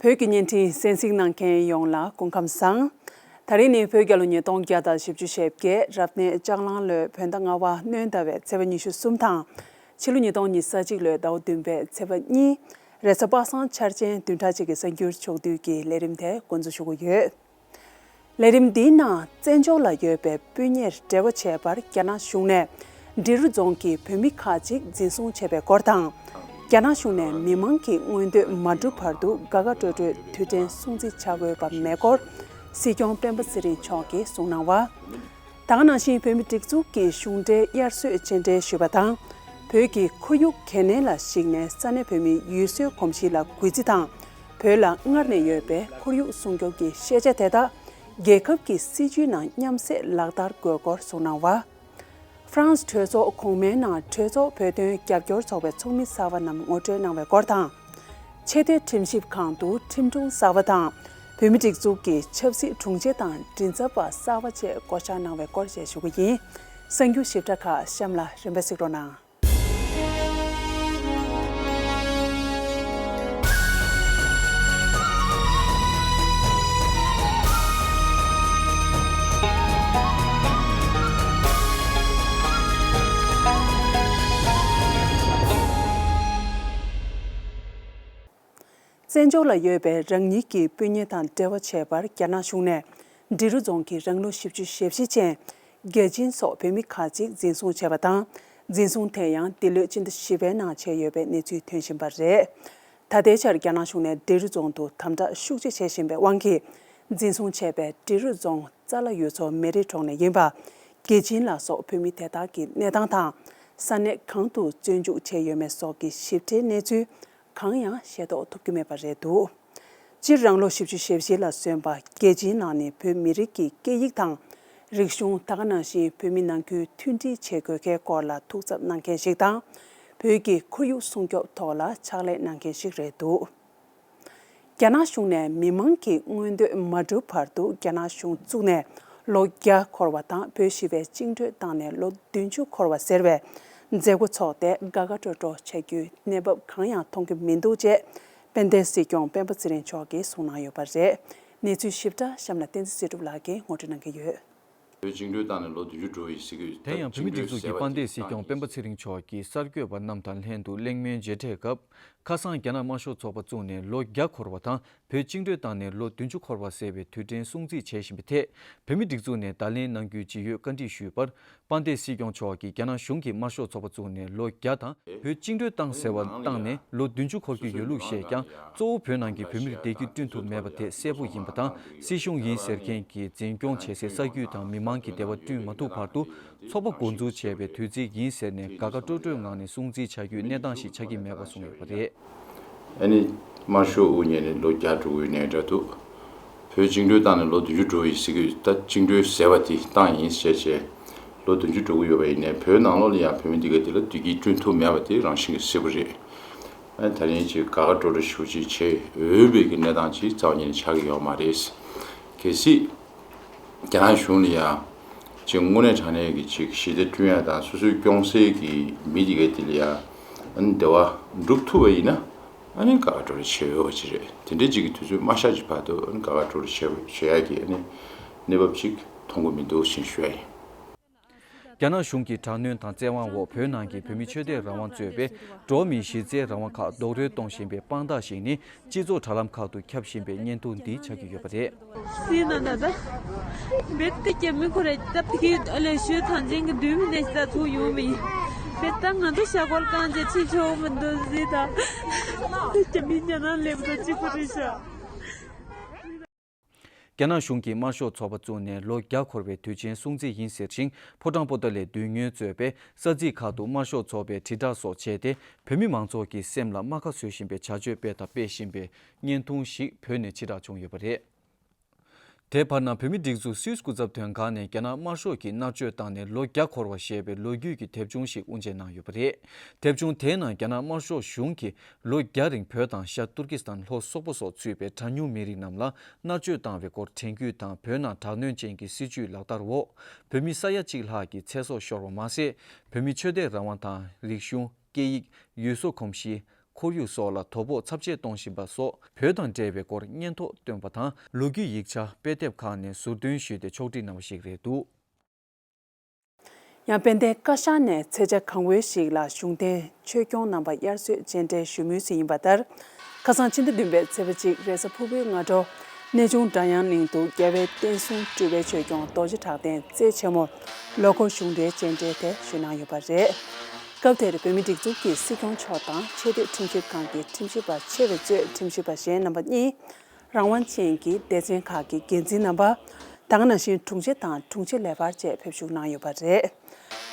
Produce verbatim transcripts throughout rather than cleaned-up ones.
བོད་ཀྱི་བརྙན་འཕྲིན་གསན་གཟིགས་གནང་མཁན་ཡོངས་ལ་སྐུ་ཁམས་བཟང་། ད་རིང་ནི་བོད་རྒྱལ་ལོ་ཉིས་སྟོང་བརྒྱ་དང་བཞི་བཅུ་ཞེ་བརྒྱད། རབ་གནས་ལྕགས་གླང་ལོའི་བོད་ཟླ་ལྔ་པ་སྣྲོན་ཟླ་བའི་ཚེས་པ་ཉི་ཤུ་གསུམ་དང་། ཕྱི་ལོ་ཉིས་སྟོང་ཉི་ཤུ་རྩ་གཅིག་ལོའི་ཟླ་བ་བདུན་པའི་ཚེས་པ་གཉིས། རེས་གཟའ་པ་སངས་འཆར་ཅན་བདུན་ཕྲག་གཅིག་གི་གསར་འགྱུར་ཕྱོགས་བསྡུས་ཀྱི་ལས་རིམ་དེ་འགོ་འཛུགས་ཞུ་གི་ཡོད། ལས་རིམ་འདིའི་ནང་བཙན་བྱོལ་ལ་ཡོད་པའི་སྤུན་ཉེར་འབྲེལ་བ་བྱས་པར་རྒྱ་ནག་གཞུང་ནས་འབྲི་རུ་རྫོང་གི་བོད་མི་ཁག་ཅིག་འཛིན་བཟུང་བྱས་པའི་སྐོར་དང་། རྒྱ་ནག་གཞུང་ནས་མི་མང་གི་མངོན་འདོད་མ་འགྲུབ་བར་དུ་དགའ་དགའ་སྤྲོ་སྤྲོའི་དུས་དྲན་སྲུང་བརྩི་བྱ་དགོས་པ་མེད་སྐོར། སྲིད་སྐྱོང་སྤེན་པ་ཚེ་རིང་མཆོག་གིས་གསུངས་གནང་བ། ད་ག་ནང་བཞིན་བོད་མི་སྒྲིག་འཛུགས་ཀྱི་གཞུང་འབྲེལ་དབྱར་གསོལ་སྤྱན་འདྲེན་ཞུས་པ་དང་། བོད་ཀྱི་ཁོར་ཡུག་གལ་གནད་ལ་གཞིགས་ནས་ས་གནས་བོད་མིའི་ཡུལ་སྲོལ་གོམས་གཤིས་ལ་གུས་བརྩི་དང་། བོད་ལ་སྔར་ནས་ཡོད་པའི་ཁོར་ཡུག་སྲུང་སྐྱོབ་ཀྱི་ཤེས་བྱ་དེ་དག་རྒྱལ་ཁབ་ཀྱི་སྲིད་ཇུས་ནང་མཉམ་བསྲེས་ལག་བསྟར་དགོས་སྐོར་གསུངས་གནང་བ། ཧྥ་རན་སི་གྲོས་ཚོགས་གོང་མའི་ནང་གྲོས་ཚོགས་བོད་དོན་རྒྱབ་སྐྱོར་ཚོགས་པའི་ཚོགས་མི་གསར་པ་རྣམས་ངོ་སྤྲོད་གནང་བའི་སྐོར་དང་། ཆེས་མཐོའི་ཁྲིམས་ཞིབ་ཁང་དུ་ཁྲིམས་དྲུང་གསར་པ་དང་། བོད་མི་སྒྲིག་འཛུགས་ཀྱི་ཆབ་སྲིད་དྲུང་ཆེ་དང་མགྲིན་ཚབ་པ་གསར་པ་བཅས་བསྐོ་གཞག་གནང་བའི་སྐོར་བཅས་ཞུ་གི་ཡིན། གསར་འགྱུར་ཞིབ་ཕྲ་ཁག་གཤམ་ལ་རིམ་པས་གཟིགས་རོགས་གནང་། བཙན་བྱོལ་ལ་ཡོད་པའི་རང་ཉིད་ཀྱི་སྤུན་ཉེ་དང་འབྲེལ་བ་བྱས་པར་རྒྱ་ནག་གཞུང་ནས་འབྲི་རུ་རྫོང་གི་རང་ལོ་བཞི་བཅུ་ཞེ་བཞི་ཅན་རྒྱལ་ཆེན་སོགས་བོད་མི་ཁག་ཅིག་འཛིན་བཟུང་བྱས་པ་དང་། འཛིན་བཟུང་དེ་ཡང་འདི་ལོའི་སྤྱི་ཟླ་བཞི་པའི་ནང་བྱས་ཡོད་པའི་གནས་ཚུལ་ཐོན་བཞིན་པ་རེད། ད་ལྟའི་ཆར་རྒྱ་ནག་གཞུང་ནས་འབྲི་རུ་རྫོང་དུ་དམ་དྲག་ཤུགས་ཆེ་བྱེད་བཞིན་པའི་དབང་གིས། འཛིན་བཟུང་བྱས་པའི་འབྲི་རུ་རྫོང་ཙ་ལ་ཡུལ་ཚོ་མེ་རི་གྲོང་ནས་ཡིན་པ། རྒྱལ་ཆེན་ལ་སོགས་བོད་མི་དེ་དག་གི་གནས་སྟངས་དང་། ས་གནས་གང་དུ་བཙོན་འཇུག་བྱས་ཡོད་མེད་སོགས་ཀྱི་ཞིབ་ཕྲའི་གནས་ཚུལ་གང་ཡང་ཤེས་རྟོགས་ཐུབ་ཀྱི་མེད་པ་རེད་འདུག་སྤྱིར་རང་ལོ་བཞི་བཅུ་ཞེ་བཞི་ལ་སོན་པ་རྒྱལ་ཆེན་ལགས་ནི་བོད་མི་རིགས་ཀྱི་སྐད་ཡིག་དང་། རིག་གཞུང་། ད་ག་ནང་བཞིན་བོད་མི་ནང་ཁུལ་མཐུན་སྒྲིལ་བྱེད་དགོས་གལ་སྐོར་ལ་ཐུགས་འཚབ་གནང་མཁན་ཞིག་དང་། བོད་ཀྱི་ཁོར་ཡུག་སྲུང་སྐྱོབ་ཐོག་ལ་ཕྱག་ལས་གནང་མཁན་ཞིག་རེད་འདུག་རྒྱ་ནག་གཞུང་ནས་མི་མང་གི་མངོན་འདོད་མ་འགྲུབ་བར་དུ་རྒྱ་ནག་གཞུང་བཙུགས་ནས་ལོ་བརྒྱ་འཁོར་བ་དང་། བོད་ཞི་བས་བཅིངས་འགྲོལ་བཏང་ནས་ལོ་བདུན་ཅུ་འཁོར་བ་ཟེར་བའི་མཛད་སྒོ་འཚོགས་ཏེ་དགའ་དགའ་སྤྲོ་སྤྲོ་བྱ་རྒྱུའི་གནས་བབ་གང་ཡང་མཐོང་གི་མི་འདུག་ཅེས་དཔལ་ལྡན་སྲིད་སྐྱོང་སྤེན་པ་ཚེ་རིང་མཆོག་གིས་གསུངས་གནང་ཡོད་པ་རེད། གནས་ཚུལ་ཞིབ་ཕྲ་གཤམ་ལ་བསྟན་འཛིན་ཚེ་སྒྲུབ་ལགས་ཀྱིས་ངོ་སྤྲོད་གནང་གི་ཡོད། བོད་བཅིངས་འགྲོལ་བཏང་ནས་ལོ་བདུན་ཅུ་འགྲོ་ཡི་ཟེར་གྱི་ཡོད། དེ་ཡང་བོད་མི་སྒྲིག་འཛུགས་ཀྱི་དཔལ་ལྡན་སྲིད་སྐྱོང་སྤེན་པ་ཚེ་རིང་མཆོག་གིས་གསར་འགོད་པ་རྣམས་དང་ལྷན་དུ་གླེང་མོལ་མཇལ་འཕྲད་སྐབས། ཁ་སང་རྒྱ་ནག་དམར་ཤོག་ཚོགས་པ་བཙུགས་ནས་ལོ་བརྒྱ་འཁོར་བ་དང་། བོད་བཅིངས་འགྲོལ་བཏང་ནས་ལོ་བདུན་ཅུ་འཁོར་བ་ཟེར་བའི་དུས་དྲན་སྲུང་བརྩི་བྱེད་བཞིན་པའི་ཐད། བོད་མི་སྒྲིག་འཛུགས་ནས་བརྡ་ལན་གནང་རྒྱུའི་ཇི་ཡོད་བཀའ་འདྲི་ཞུས་པར། དཔལ་ལྡན་སྲིད་སྐྱོང་མཆོག་གིས་རྒྱ་ནག་གཞུང་གིས་དམར་ཤོག་ཚོགས་པ་བཙུགས་ནས་ལོ་བརྒྱ་དང་། བོད་བཅིངས་འགྲོལ་བཏང་ཟེར་བ་བཏང་ནས་ལོ་བདུན་ཅུ་འཁོར་གྱི་ཡོད་ལུགས་བཤད་ཀྱང་། གཙོ་བོ་བོད་ནང་གི་བོད་མིར་བདེ་སྐྱིད་བསྐྲུན་ཐུབ་མེད་པ་དེ་གསལ་པོ་ཡིན་པ་དང་། སྲིད་གཞུང་ཡིན་ཟེར་མཁན་གྱིས་འཛིན་སྐྱོང་བྱེད་སའི་ས་རྒྱུད་དང་མི་མང་གི་བདེ་བ་བསྐྲུན་མ་ཐུབ་བར་དུ། ཚོགས་པ་འགོ་འཛུགས་བྱས་པའི་དུས་ཚིགས་ཡིན་ཟེར་ནས་དགའ་དགའ་སྤྲོ་སྤྲོའི་ངང་ནས་སྲུང་བརྩི་བྱ་རྒྱུའི་གནས་སྟངས་ཤིག་ཆགས་ཀྱི་མེད་པ་གསུངས་ཡོད་པ་རེད། ཨ་ནི། དམར་ཤོག་དབུ་བརྙེས་ནས་ལོ་བརྒྱ་འགྲོ་གི་ཡོད་ནའི་འདྲ་འདུག་བོད་བཅིངས་འགྲོལ་བཏང་ནས་ལོ་བདུན་ཅུ་འགྲོ་ཡི་ཟེར་གི་ཡོད། ད་བཅིངས་འགྲོལ་ཟེར་བ་དེ་བཏང་ཡིན་ཟེར་བྱས། ལོ་བདུན་ཅུ་འགྲོ་གི་ཡོད་པ་ཡིན་ནའི་བོད་ནང་ལོགས་ལ་ཡང་བོད་མི་འདི་ག་དེ་ལ་བདེ་སྐྱིད་བསྐྲུན་ཐུབ་མེད་པ་དེ་རང་བཞིན་གྱིས་གསལ་པོ་རེད། ཨ་ནི་ད་རིང་ཅིག་དགའ་དགའ་སྤྲོ་སྤྲོ་ཞེ་པོ་ཅིག་བྱེད་འོས་པའི་གི་གནས་སྟངས་ཅིག་རྩ་བ་ཉིད་ནས་ཆགས་ཀྱི་ཡོད་མ་རེད། གལ་སྲིད། རྒྱ་ནག་གཞུང་ལ་ཡང་། ཅིག་དངོས་གནས་དྲང་གནས་ཀྱི་ཅིག་ཞི་བདེ་བསྐྲུན་ཡ་དང་སོ་སོའི་སྐྱོང་སའི་གི་མི་དེ་ག་དེ་ལ་ཡང་། ཨ་ནི་བདེ་བ་སྒྲུབ་ཐུབ་པ་ཡིན་ན། ཨ་ནི་དགའ་དགའ་སྤྲོ་སྤྲོ་བྱེད་འོས་པ་ཅིག་རེད། དེ་འདྲའི་ཅིག་གི་དུས་ཚོད་མ་ཤར་གྱི་བར་དུ་ཨ་ནི་དགའ་དགའ་སྤྲོ་སྤྲོ་བྱེད་བྱེད་ཡ་གི་ཨ་ནི་གནས་བབ་ཅིག་མཐོང་གི་མི་འདུག་ཅེས་ཞུ་ཡ་ཡིན། རྒྱ་ནག་གཞུང་གི་དྲག་གནོན་དང་བཙན་དབང་འོག་བོད་ནང་གི་བོད་མི་ཆོས་དད་རང་དབང་གཙོས་པའི་འགྲོ་བ་མིའི་གཞི་རྩའི་རང་དབང་ཁག་རྡོག་རོལ་གཏོང་བཞིན་པའི་དཔང་རྟགས་ཤིག་ནི། སྤྱི་ཚོགས་དྲ་ལམ་ཁག་ཏུ་ཁྱབ་བཞིན་པའི་བརྙན་ཐུང་འདི་ཆགས་ཀྱི་ཡོད་པ་རེད། སྲིད་ན་ད་ལྟ་རྦད་དེ་སྐྱབས་མི་ཁོ་རེ་སྟབས་ཀྱིས་ཨ་ལས་ཞོལ་ཐང་ཆེན་གྱི་མདུན་མི་ནས་ཤི་ད་ཚུགས་ཡོང་བ་ཡིན། རྦད་ད་ང་ཚོ་ཤ་གོལ་གང་བྱས་ཕྱིན་ཆོག་མི་འདུག་ཟེར་ད། སྐྱབས་མི་ཉ་ནང་སླེབས་དུས་གཅིག་པུ་རེད་ཤག་རྒྱ་ནག་གཞུང་གིས་དམར་ཤོག་ཚོགས་པ་བཙུགས་ནས་ལོ་བརྒྱ་འཁོར་བའི་དུས་ཆེན་སྲུང་བརྩི་ཡིན་ཟེར་ཞིང་། ཕོ་བྲང་པོ་ཏཱ་ལའི་མདུན་ངོས་གཙོས་པའི་ས་ཚིགས་ཁག་ཏུ་དམར་ཤོག་ཚོགས་པའི་དྲིལ་བསྒྲགས་སོགས་བྱས་ཏེ། བོད་མི་མང་ཚོགས་ཀྱི་སེམས་ལ་རྨ་ཁ་བཟོ་བཞིན་པའི་བྱ་སྤྱོད་སྤེལ་དང་སྤེལ་བཞིན་པའི་བརྙན་ཐུང་ཞིག་བོད་ནས་ཕྱིར་བསྒྲགས་བྱུང་ཡོད་པ་རེད། དེ་བར་ན་བོད་མི་སྒྲིག་འཛུགས་སུད་སི་སྐུ་ཚབ་དོན་ཁང་ནས་རྒྱ་ནག་དམར་ཤོག་གིས་མནར་གཅོད་བཏང་ནས་ལོ་བརྒྱ་འཁོར་བ་ཞེས་པའི་ལོ་རྒྱུས་ཀྱི་དེབ་ཆུང་ཞིག་དབུ་འབྱེད་གནང་ཡོད་པ་རེད། དེབ་ཆུང་དེའི་ནང་རྒྱ་ནག་དམར་ཤོག་གཞུང་གིས་ལོ་བརྒྱ་རིང་བོད་དང་ཤར་ཏུར་ཀི་སི་ཐན། ལྷོ་སོག་པོ་སོགས་ཚུད་པའི་གྲངས་ཉུང་མི་རིགས་རྣམས་ལ་མནར་གཅོད་བཏང་བའི་སྐོར་དྲན་སྐུལ་དང་། བོད་ནང་དྲག་གནོན་ཅན་གྱི་སྲིད་བྱུས་ལག་བསྟར་འོག་བོད་མི་ས་ཡ་གཅིག་ལྷག་གི་ཚེ་སྲོག་ཤོར་བ་མ་ཟད། བོད་མི་ཆོས་དད་རང་དབང་དང་། རིག་གཞུང་། སྐད་ཡིག། ཡུལ་སྲོལ་གོམས་གཤིས། ཁོར་ཡུག་སོགས་ལ་དོ་ཕོག་ཚབས་ཆེ་གཏོང་བཞིན་པ་སོགས་བོད་དང་འབྲེལ་བའི་སྐོར་སྙན་ཐོ་བཏོན་པ་དང་། ལོ་རྒྱུས་ཡིག་ཆ་དཔེ་དེབ་ཁག་ནས་ཟུར་འདོན་ཞུས་ཏེ་ཕྱོགས་སྒྲིག་གནང་བ་ཞིག་རེད་འདུག། ཡང་དཔལ་ལྡན་བཀའ་ཤག་ནས་ཚེས་ཆ་གང་བོའི་ཞིག་ལ་གཞུང་འབྲེལ་ཆོས་སྐྱོང་རྣམ་པ་དབྱར་གསོལ་མཇལ་འཕྲད་ཞུ་མུས་སུ་ཡིན་པ་ལྟར། ཁ་སང་ཕྱི་ཟླ་བདུན་པའི་ཚེས་པ་གཅིག་རེས་གཟའ་ཕུར་བུའི་སྔ་དྲོ། གནས་ཆུང་སྒྲ་དབྱངས་གླིང་དུ་རྒྱལ་བའི་བསྟན་སྲུང་སྤྲུལ་པའི་ཆོས་སྐྱོང་རྡོ་རྗེ་གྲགས་ལྡན་རྩེ་ཆེན་མོར་ལོ་འཁོར་གཞུང་འབྲེལ་མཇལ་འཕྲད་དེ་ཞུས་གནང་ཡོད་པ་རེད། སྐབས་དེར་བོད་མིའི་སྒྲིག་འཛུགས་ཀྱི་སྲིད་སྐྱོང་མཆོག་དང་ཆེས་མཐོའི་ཁྲིམས་ཞིབ་ཁང་གི་ཁྲིམས་ཞིབ་པ་ཆེ་བའི་གཙོས་ཁྲིམས་ཞིབ་པ་གཞན་རྣམ་པ་གཉིས། རང་དབང་ཅན་གྱི་སྡེ་ཚན་ཁག་གི་འགན་འཛིན་རྣམ་པ། ད་ག་ནང་བཞིན་དྲུང་ཆེ་དང་དྲུང་ཆེ་ལས་འཕར་བཅས་ཕེབས་ཞུགས་གནང་ཡོད་པ་རེད།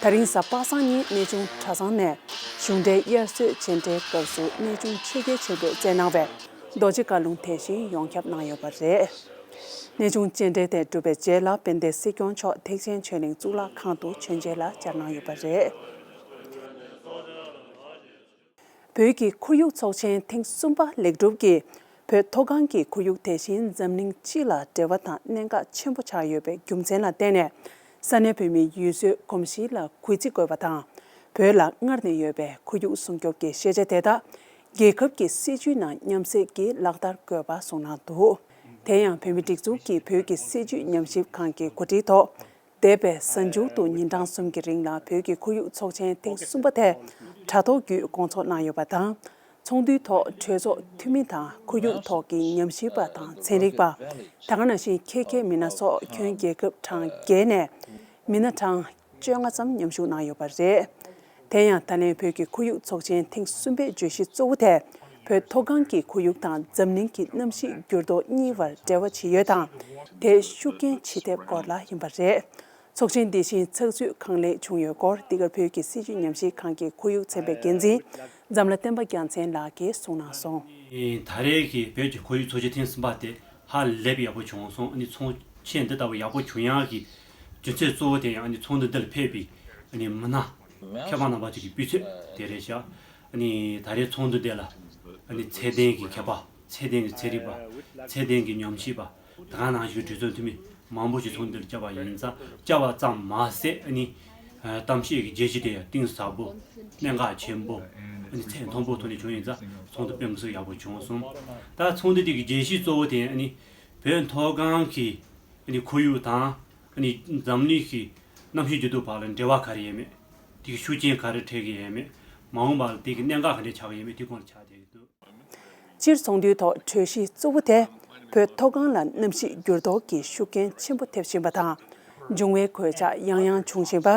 ད་རིང་གཟའ་པ་སངས་ཉིན་གནས་ཆུང་གྲྭ་ཚང་ནས་གཞུང་འབྲེལ་དབྱར་གསོལ་མཇལ་འཕྲད་སྐབས་སུ་གནས་ཆུང་ཆོས་རྒྱལ་ཆེན་པོས་བསྩལ་གནང་བའི་རྡོ་རྗེ་བཀའ་ལུང་དེ་བཞིན་ཡོངས་ཁྱབ་གནང་ཡོད་པ་རེད། གནས་ཆུང་མཇལ་འཕྲད་དེ་གྲུབ་པའི་རྗེས་ལ་དཔལ་ལྡན་སྲིད་སྐྱོང་མཆོག་ཐེག་ཆེན་ཆོས་གླིང་གཙུག་ལག་ཁང་དུ་མཆོད་མཇལ་ལ་བཅར་གནང་ཡོད་པ་རེད། བོད་ཀྱི་ཁོར་ཡུག་ཚོགས་ཆེན་ཐེངས་གསུམ་པ་ལེགས་གྲུབ་ཀྱིས། བོད་མཐོ་སྒང་གི་ཁོར་ཡུག་དེ་བཞིན་འཛམ་གླིང་སྤྱི་ལ་འབྲེལ་བ་དང་གནད་འགག་ཆེན་པོ་ཆགས་ཡོད་པའི་རྒྱུ་མཚན་ལ་བརྟེན་ནས། ས་གནས་བོད་མིའི་ཡུལ་སྲོལ་གོམས་གཤིས་ལ་གུས་བརྩི་དགོས་པ་དང་། བོད་ལ་སྔར་ནས་ཡོད་པའི་ཁོར་ཡུག་སྲུང་སྐྱོབ་ཀྱི་ཤེས་བྱ་དེ་དག་རྒྱལ་ཁབ་ཀྱི་སྲིད་ཇུས་ནང་མཉམ་བསྲེས་ཀྱིས་ལག་བསྟར་དགོས་པ་གསུངས་གནང་འདུག། དེ་ཡང་བོད་མིའི་སྒྲིག་འཛུགས་ཀྱི་བོད་ཀྱི་སྲིད་ཇུས་ཉམས་ཞིབ་ཁང་གི་གོ་སྒྲིག་ཐོག་འདས་པའི་གཟའ་མཇུག་ཏུ་ཉིན་གྲངས་གསུམ་གྱི་རིང་ལ་བོད་ཀྱི་ཁོར་ཡུག་ཚོགས་ཆེན་ཐེངས་གསུམ་པ་དེ་དྲ་ཐོག་བརྒྱུད་སྐོང་ཚོགས་གནང་ཡོད་པ་དང་། ཚོགས་འདུའི་ཐོག་གྲོས་ཚོགས་འཐུས་མི་དང་ཁོར་ཡུག་ཐོག་གི་ཉམས་ཞིབ་པ་དང་ཚན་རིག་པ། ད་ག་ནང་བཞིན་ཁེ་ཁེ་མི་སྣ་སོགས་ཁྱོན་རྒྱལ་ཁབ་གྲངས་བརྒྱད་ནས་མི་སྣ་གྲངས་བཅོ་ལྔ་ཙམ་མཉམ་ཞུགས་གནང་ཡོད་པ་རེད། དེ་ཡང་ད་ལན་བོད་ཀྱི་ཁོར་ཡུག་ཚོགས་ཆེན་ཐེངས་གསུམ་པའི་བརྗོད་གཞི་གཙོ་བོ་དེ། བོད་མཐོ་སྒང་གི་ཁོར་ཡུག་དང་འཛམ་གླིང་གི་གནམ་གཤིས་འགྱུར་ལྡོག་གཉིས་བར་འབྲེལ་བ་ཇི་ཡོད་དང་། དེ་ཤུགས་རྐྱེན་ཇི་ཐེབས་སྐོར་ལ་ཡིན་པ་རེད། ཚོགས་ཆེན་འདི་བཞིན་ཚགས་ཚུད་གང་ལེགས་བྱུང་ཡོད་སྐོར། འདི་གར་བོད་ཀྱི་སྲིད་བྱུས་ཉམས་ཞིབ་ཁང་གི་ཁོར་ཡུག་ཚན་པའི་འགན་འཛིན་འཛམ་ལྷ་བསྟན་པ་རྒྱལ་མཚན་ལགས་ཀྱིས་གསུངས་གནང་སོང་། ད་རེས་ཀྱི་བོད་ཀྱི་ཁོར་ཡུག་ཚོགས་ཆེན་ཐེངས་གསུམ་པ་དེ་ཧ་ལས་པའི་ཡག་པོ་བྱུང་སོང་། ཨ་ནི་ཚོགས་ཆེན་འདི་ལྟ་བུ་ཡག་པོ་བྱུང་ཡག་གི་རྒྱུ་མཚན་གཙོ་བོ་དེ་ཡང་ཨ་ནི་ཚོགས་འདུ་འདི་ལ་ཕེབས་པའི་ཨ་ནི་མི་སྣ་མཁས་པ་རྣམ་པ་ཚོ་གི་སྤུས་ཚད་དེ་རེད་ཤག། ཨ་ནི་ད་རེས་ཚོགས་འདུ་འདི་ལ་ཨ་ནི་ཚད་ལྡན་གྱི་མཁས་པ། ཚད་ལྡན་གྱི་ཚན་རིག་པ། ཚད་ལྡན་གྱི་ཉམས་ཞིབ་པ། ད་ག་ནང་བཞིན་གྲོས་ཚོགས་འཐུས་མི་མང་པོ་ཞིག་ཚོགས་འདུ་འདིར་བཅར་བ་ཡིན་ཙང་། བཅར་བ་ཙམ་མ་ཟད་ཨ་ནི་གཏམ་བཤད་ཀྱི་བརྗོད་གཞི་དེ་ཡང་གཏིང་ཟབ་པོ། གནད་འགག་ཆེན་པོ། ཨ་ནི་ཚད་མཐོན་པོ་ཐོག་ནས་བྱུང་ཡིན་ཙང་། ཚོགས་འདུ་དཔེ་མི་སྲིད་ཡག་པོ་བྱུང་སོང་། ད་ཚོགས་འདུ་འདི་གི་བརྗོད་གཞི་གཙོ་བོ་དེ་ཨ་ནི་བོད་མཐོ་སྒང་གི་ཨ་ནི་ཁོར་ཡུག་དང་། ཨ་ནི་འཛམ་གླིང་གི་གནམ་གཤིས་འགྱུར་ལྡོག་བར་ལ་འབྲེལ་བ་ག་རེ་ཡོད་མེད། དེ་གི་ཤུགས་རྐྱེན་ག་རེ་འཕྲད་ཀྱི་ཡོད་མེད། མ་འོངས་པ་ལ་དེ་གི་གནད་འགག་ག་འདྲ་ཆགས་ཀྱི་ཡོད་མེད། དེ་སྐོར་ལ་ཆགས་བསྡད་ཀྱི་འདུག། སྤྱིར་ཚོགས་འདུའི་ཐོག་གྲོས་གཞི་གཙོ་བོ་དེ། བོད་མཐོ་སྒང་ལ་གནམ་གཤིས་འགྱུར་ལྡོག་གི་ཤུགས་རྐྱེན་ཆེན་པོ་ཐེབས་བཞིན་པ་དང་། འབྱུང་བའི་གོད་ཆག་ཡང་ཡང་འབྱུང་བཞིན་པ།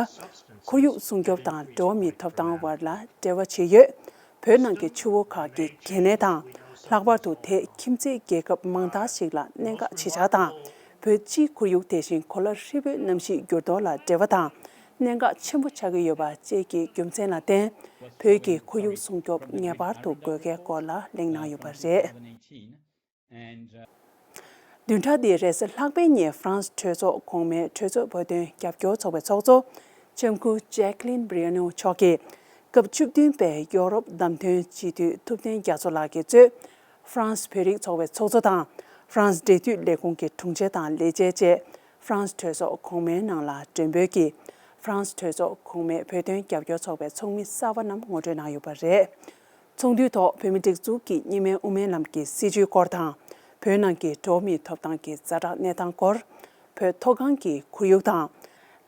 ཁོར་ཡུག་སྲུང་སྐྱོབ་དང་འགྲོ་བ་མིའི་ཐོབ་ཐང་བར་ལ་འབྲེལ་བ་ཇི་ཡོད། བོད་ནང་གི་ཆུ་བོ་ཁག་གི་གལ་གནད་དང་། ལྷག་པར་དུ་དེས་ཁྱིམ་མཚེས་རྒྱལ་ཁབ་མང་དག་ཞིག་ལ་གནད་འགག་ཇི་ཆགས་དང་། བོད་སྤྱིའི་ཁོར་ཡུག་དེ་བཞིན་གོ་ལ་ཧྲིལ་པོའི་གནམ་གཤིས་འགྱུར་ལྡོག་ལ་འབྲེལ་བ་དང་། གནད་འགག་ཆེན་པོ་ཆགས་ཀྱི་ཡོད་པ་བཅས་ཀྱི་རྒྱུ་མཚན་ལ་བརྟེན། བོད་ཀྱི་ཁོར་ཡུག་སྲུང་སྐྱོབ་ངེས་པར་དུ་དགོས་གལ་སྐོར་ལ་གླེང་གནང་ཡོད་པ་རེད། བདུན་ཕྲག་འདིའི་རེས་གཟའ་ལྷག་པའི་ཉིན་ཧྥ་རན་སི་གྲོས་ཚོགས་གོང་མའི་གྲོས་ཚོགས་བོད་དོན་རྒྱབ་སྐྱོར་ཚོགས་པའི་ཚོགས་གཙོ་ལྕམ་སྐུ་ཇེག་ལིན་བྷི་རི་ཨ་ནོ་མཆོག་གིས། སྐབས་བཅུ་བདུན་པའི་ཡོ་རོབ་བདམས་ཐོན་སྤྱི་འཐུས་ཐུབ་བསྟན་རྒྱ་མཚོ་ལགས་ཀྱིས་གཙོས། ཧྥ་རན་སི་བོད་རིགས་ཚོགས་པའི་ཚོགས་གཙོ་དང་། ཧྥ་རན་སི་འབྲེལ་མཐུད་ལས་ཁུངས་ཀྱི་དྲུང་ཆེ་དང་ལས་བྱེད་བཅས། ཧྥ་རན་སི་གྲོས་ཚོགས་གོང་མའི་ནང་ལ་མགྲོན་འབོད་ཀྱིས། ཧྥ་རན་སི་གྲོས་ཚོགས་གོང་མའི་བོད་དོན་རྒྱབ་སྐྱོར་ཚོགས་པའི་ཚོགས་མི་གསར་པ་རྣམས་ངོ་སྤྲོད་གནང་ཡོད་པ་རེད། ཚོགས་འདུའི་ཐོག་བོད་མིའི་སྒྲིག་འཛུགས་ཀྱི་གཉིས་སྨན་དབུ་མའི་ལམ་གྱི་སྲིད་བྱུས་སྐོར་དང་། བོད་ནང་གི་འགྲོ་བ་མིའི་ཐོབ་ཐང་གི་ཛ་དྲག་གནས་སྟངས་སྐོར། བོད་མཐོ་སྒང་གི་ཁོར་ཡུག་དང་།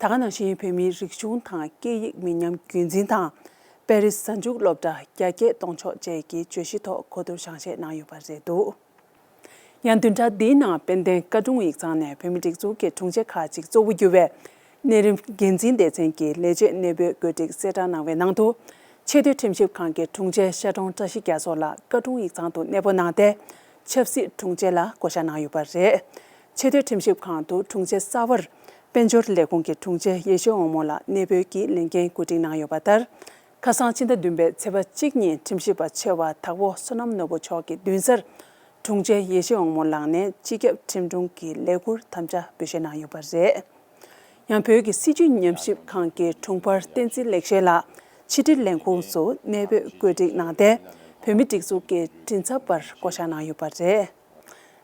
ད་ག་ནང་བཞིན་བོད་མིའི་རིག་གཞུང་དང་སྐད་ཡིག་མི་ཉམས་རྒྱུན་འཛིན་དང་། པེ་རིས་གཟའ་མཇུག་སློབ་གྲྭ་རྒྱ་སྐྱེད་གཏོང་ཕྱོགས་བཅས་ཀྱི་བརྗོད་གཞི་ཐོག་གོ་བསྡུར་ཞང་ཞེས་གནང་ཡོད་པ་རེད་འདུག། ཡང་བདུན་ཕྲག་འདིའི་ནང་དཔལ་ལྡན་བཀའ་དྲུང་ཡིག་ཚང་ནས་བོད་མིའི་སྒྲིག་འཛུགས་ཀྱི་དྲུང་ཆེ་ཁག་ཅིག་གཙོ་བོ་གྱུར་བའི་གནས་རིམ་འགན་འཛིན་སྡེ་ཚན་གྱི་ལས་བྱེད་གནས་སྤོས་བཀོད་སྒྲིག་གསལ་བསྒྲགས་གནང་བའི་ནང་དུ། ཆེས་མཐོའི་ཁྲིམས་ཞིབ་ཁང་གི་དྲུང་ཆེ་ཤར་གྲོང་བཀྲ་ཤིས་རྒྱ་མཚོ་ལགས་བཀའ་དྲུང་ཡིག་ཚང་དུ་གནས་སྤོ་གནང་སྟེ། ཆབ་སྲིད་དྲུང་ཆེ་ལ་བསྐོ་གཞག་གནང་ཡོད་པ་རེད། ཆེས་མཐོའི་ཁྲིམས་ཞིབ་ཁང་དུ་དྲུང་ཆེ་གསར་པར་དཔལ་འབྱོར་ལས་ཁུངས་ཀྱི་དྲུང་ཆེ་ཡེ་ཤེས་དབང་མོ་ལགས་གནས་སྤོས་ཀྱིས་ལས་འགན་བཀོད་སྒྲིག་གནང་ཡོད་པ་ལྟར། ཁ་སང་ཕྱི་ཟླ་བདུན་པའི་ཚེས་པ་གཅིག་ཉིན་ཁྲིམས་ཞིབ་པ་ཆེ་བ་དྭགས་པོ་བསོད་ནམས་ནོར་བུ་མཆོག་གི་མདུན་སར། དྲུང་ཆེ་ཡེ་ཤེས་དབང་མོ་ལགས་ནས་སྤྱི་ཁྱབ་ཁྲིམས་དྲུང་གི་ལས་ཁུར་དམ་བཅའ་འབུལ་བཞེས་གནང་ཡོད་པ་རེད། ཡང་བོད་ཀྱི་སྲིད་བྱུས་ཉམས་ཞིབ་ཁང་གི་དྲུང་འཕར་བསྟན་འཛིན་ལེགས་བཤད་ལགས་ཕྱི་དྲིལ་ལས་ཁུངས་སུ་གནས་སྤོས་བཀོད་སྒྲིག་གནང་སྟེ། བོད་མིའི་སྒྲིག་འཛུགས་ཀྱི་མགྲིན་ཚབ་པར་བསྐོ་གཞག་གནང་ཡོད་པ་རེད།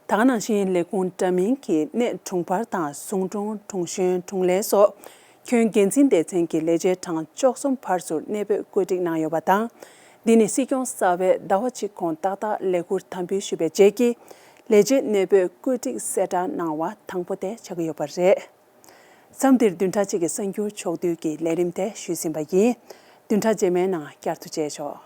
ད་ག་ནང་བཞིན་ལས་ཁུངས་འདྲ་མིན་གྱི་གནས་དྲུང་འཕར་དང་ཟུང་དྲུང་། དྲུང་གཞོན། དྲུང་ལས་སོགས་ཁྱོན་འགན་འཛིན་སྡེ་ཚན་གྱི་ལས་བྱེད་གྲངས་བཅུ་གསུམ་བར་ཚུར་གནས་སྤོས་བཀོད་སྒྲིག་གནང་ཡོད་པ་དང་། འདི་ནི་སྲིད་སྐྱོང་གསར་པས་ཟླ་བ་གཅིག་གོང་ཏག་ཏག་ལས་འཁུར་དམ་འབུལ་ཞུས་པའི་རྗེས་ཀྱི་ལས་བྱེད་གནས་སྤོས་བཀོད་སྒྲིག་གསལ་བསྒྲགས་གནང་བ་དང་པོ་དེ་ཆགས་ཀྱི་ཡོད་པ་རེད། མཚམས་འདིར་བདུན་ཕྲག་གཅིག་གི་གསར་འགྱུར་ཕྱོགས་བསྡུས་ཀྱི་ལས་རིམ་དེ་ཞུས་ཟིན་པ་ཡིན། བདུན་ཕྲག་རྗེས་མའི་ནང་བསྐྱར་དུ་མཇལ་ཆོག